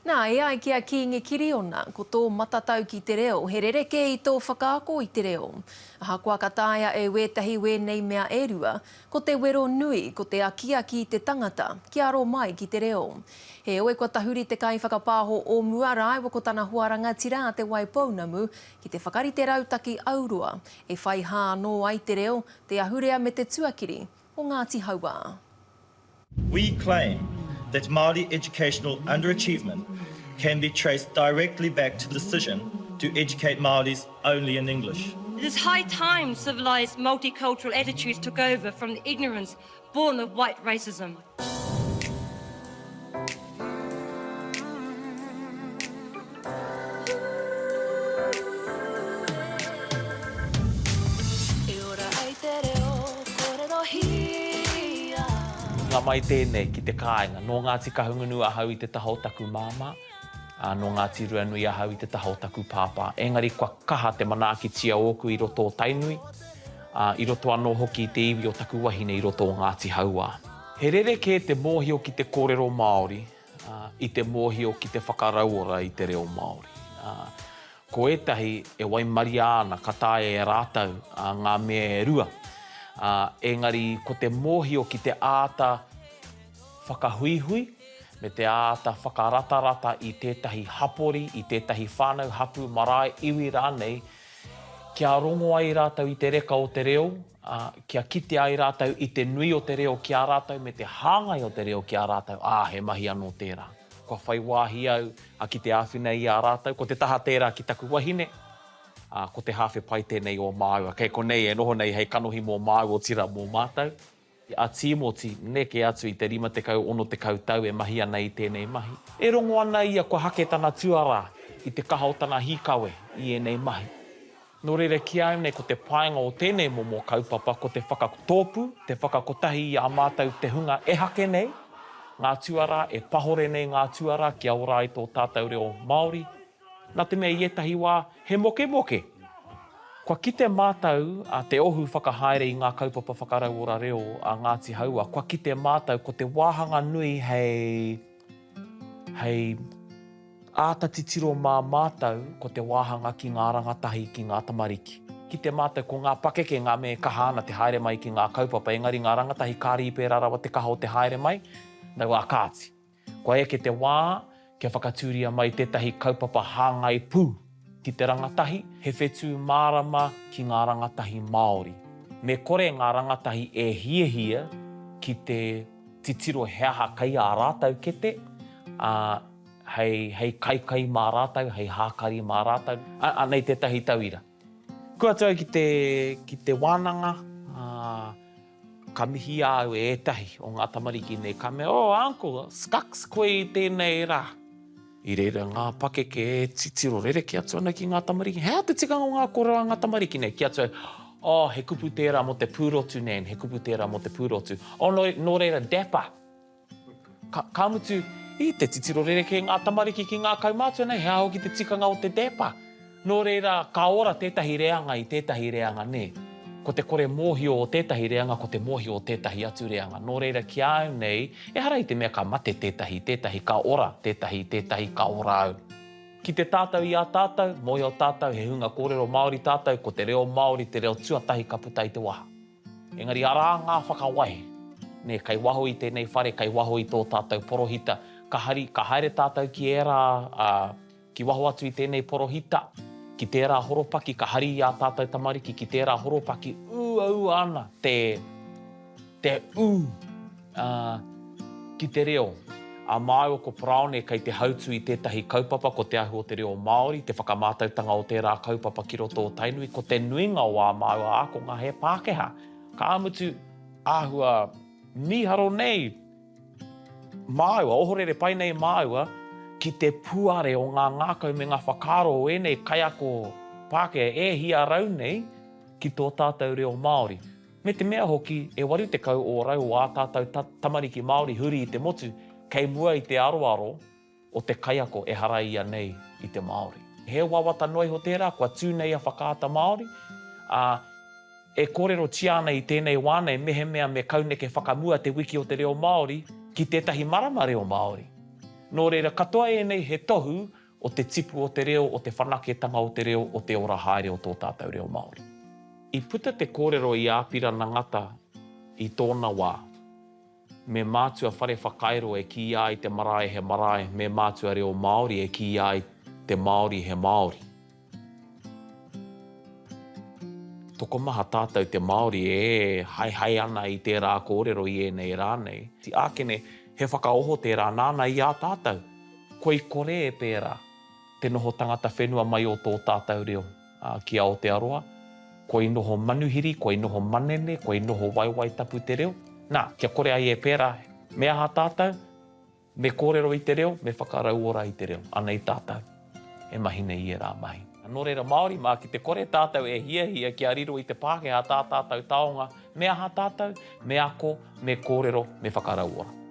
Nā, e ai ki a Kīngi Kiriona, ko tō matatau ki te reo, he rerekē i tō whakaako i te reo. Ahakoa ka taea e wētahi wēnei mea e rua, ko te wero nui, ko te akiaki i te tangata kia aro mai ki te reo. Heoi, kua tahuri te kaiwhakapāho o mua rāua ko tana hoa rangatira a Te Waipounamu ki te whakarite rautaki auroa e whai hā anō ai te reo, te ahurea me te tuakiri o Ngāti Hauā. We claim that Māori educational underachievement can be traced directly back to the decision to educate Māoris only in English. It is high time civilised multicultural attitudes took over from the ignorance born of white racism. E ora ai te reo, kōrerohia. Hunga mai tēnei ki te kāinga. Nō Ngāti Kahungunu ahau i te taha o taku māmā, ā, nō Ngāti Ruanui ahau i te taha o taku pāpā. Engari kua kaha te manaakitia ōku i roto o Tainui, ā, i roto anō hoki i te iwi o taku wahine i roto o Ngāti Hauā. He rerekē te mōhio ki te kōrero Māori, ā, i te mōhio ki te whakarauora i te reo Māori. Ā, ko ētahi e waimaria ana ka taea e rātou ngā mea e rua, ā, engari ko te mōhio ki te āta whakahuihui me te āta whakaratarata i tētahi hapori, i tētahi whānau, hapū, marae, iwi rānei, kia rongo ai rātou i te reka o te reo, ā, kia kite ai rātou i te nui o te reo ki a rātou me te hāngai o te reo ki a rātou, ā, he mahi anō tērā. Kua whai wāhi au ki te āwhina i a rātou, ko te taha tērā ki taku wahine, ā, ko te hāwhe pai tēnei o māua, kei konei e noho nei hei kanohi mō māua, otirā mō mātou. A Tīmoti, neke atu i te 50, 60 tau e mahi ana i tēnei mahi. E rongo ana ia kua hake tana tuarā i te kaha o tana hīkawe i ēnei mahi. Nō reira ki a au nei ko te painga o tēnei momo kaupapa ko te whakatōpū, te whakakotahi i a mātou te hunga e hake nei ngā tuarā, e pahore nei ngā tuarā kia ora ai tō tātou reo Māori, nā te mea i ētahi wā he mokemoke. Kua kite mātou a Te Ohu Whakahaere i ngā kaupapa whakarauora reo a Ngāti Haua, kua kite mātou ko te wāhanga nui hei, hei āta titiro mā mātou ko te wāhanga ki ngā rangatahi, ki ngā tamariki. Kite mātou ko ngā pakeke ngā mea e kaha ana te haere mai ki ngā kaupapa, engari ngā rangatahi kāre i pērā rawa te kaha o te haere mai, nau ā kāti. Kua eke te wā kia whakatūria mai tētahi kaupapa hāngai pū ki te rangatahi, he whetū mārama ki ngā rangatahi Māori. Me kore ngā rangatahi e hiahia ki te titiro he aha kei ā rātou kete, ā, hei, hei kaikai mā rātou, hei hākari mā rātou. Anei tētahi tauira. Kua atu au ki te, ki te wānanga, ā, Ka mihia au e ētahi o ngā tamariki nei, ka mea, Oh, uncle, skuks koe i tēnei rā. I reira ngā pakeke e titiro rerekē atu ana ki ngā tamariki, he aha te tikanga o ngā kōrero a ngā tamariki nei? Kī atu au, Oh, he kupu tērā mō te pūrotu, Nan, he kupu tērā mō te pūrotu. Oh, nō reira, dapper. Ka, ka mutu, i te titiro rerekē ngā tamariki ki ngā kaumātua nei, he aha hoki te tikanga o te dapper? Nō reira, ka ora tētahi reanga i tētahi reanga, nē. Ko te kore mōhio o tētahi reanga, ko te mōhio o tētahi atu reanga. Nō reira, ki a au nei, ehara i te mea ka mate tētahi i tētahi, ka ora tētahi i tētahi, ka ora au. Ki te tātou i a tātou, mōhio tātou, he hunga kōrero Māori tātou, ko te reo Māori te reo tuatahi ka puta i te waha. Engari arā ngā whakawai, nē, kei waho i tēnei whare, kei waho i tō tātou porohita, ka hari, ka haere tātou ki ērā, ā, ki waho atu i tēnei porohita, ki tērā horopaki, ka hari i ā tātou tamariki ki tērā horopaki, uaua ana te, te ū, ā, ki te reo. A māua ko Paraone kei te hautū i tētahi kaupapa ko Te Ahu o te Reo Māori, te whakamātautanga o tērā kaupapa ki roto o Tainui, ko te nuinga o ā māua ākonga he Pākehā. Ka mutu, āhua mīharo nei māua, ohorere pai nei māua ki te puare o ngā ngākau me ngā whakaaro o ēnei kaiako Pākehā e hia rau nei ki tō tātou reo Māori. Me te mea hoki, e 80 ōrau o ā tātou tamariki Māori huri i te motu kei mua i te aroaro o te kaiako ehara ia nei i te Māori. He wawata noa iho tērā, kua tū nei a Whakaata Māori, ā, e kōrerotia ana i tēnei wā nei mehemea me kauneke whakamua te Wiki o te Reo Māori ki tētahi marama reo Māori. Nō reira, katoa ēnei he tohu o te tipu o te reo, o te whanaketanga o te reo, o te ora haere o tō tātou reo Māori. I puta te kōrero i Āpirana Ngata i tōna wā, me mātua whare whakairo e kīia ai te marae he marae, me mātua reo Māori e kīia ai te Māori he Māori. Tokomaha tātou te Māori e haehae ana i tērā kōrero i ēnei rā nei. Ākene, he whakaoho tērā nāna i a tātou. Koi kore e pērā te noho tangata whenua mai o tō tātou reo ki Aotearoa. Koi noho manuhiri, koi noho manene, koi noho waewae tapu te reo. Nā, kia kore ai e pērā, me aha tātou? Me kōrero i te reo, me whakarauora i te reo. Anei tātou e mahi nei i ērā mahi. Nō reira Māori mā, ki te kore tātou e hiahia kia riro i te Pākehā tā tātou taonga, me aha tātou? Me ako, me kōrero, me whakarauora.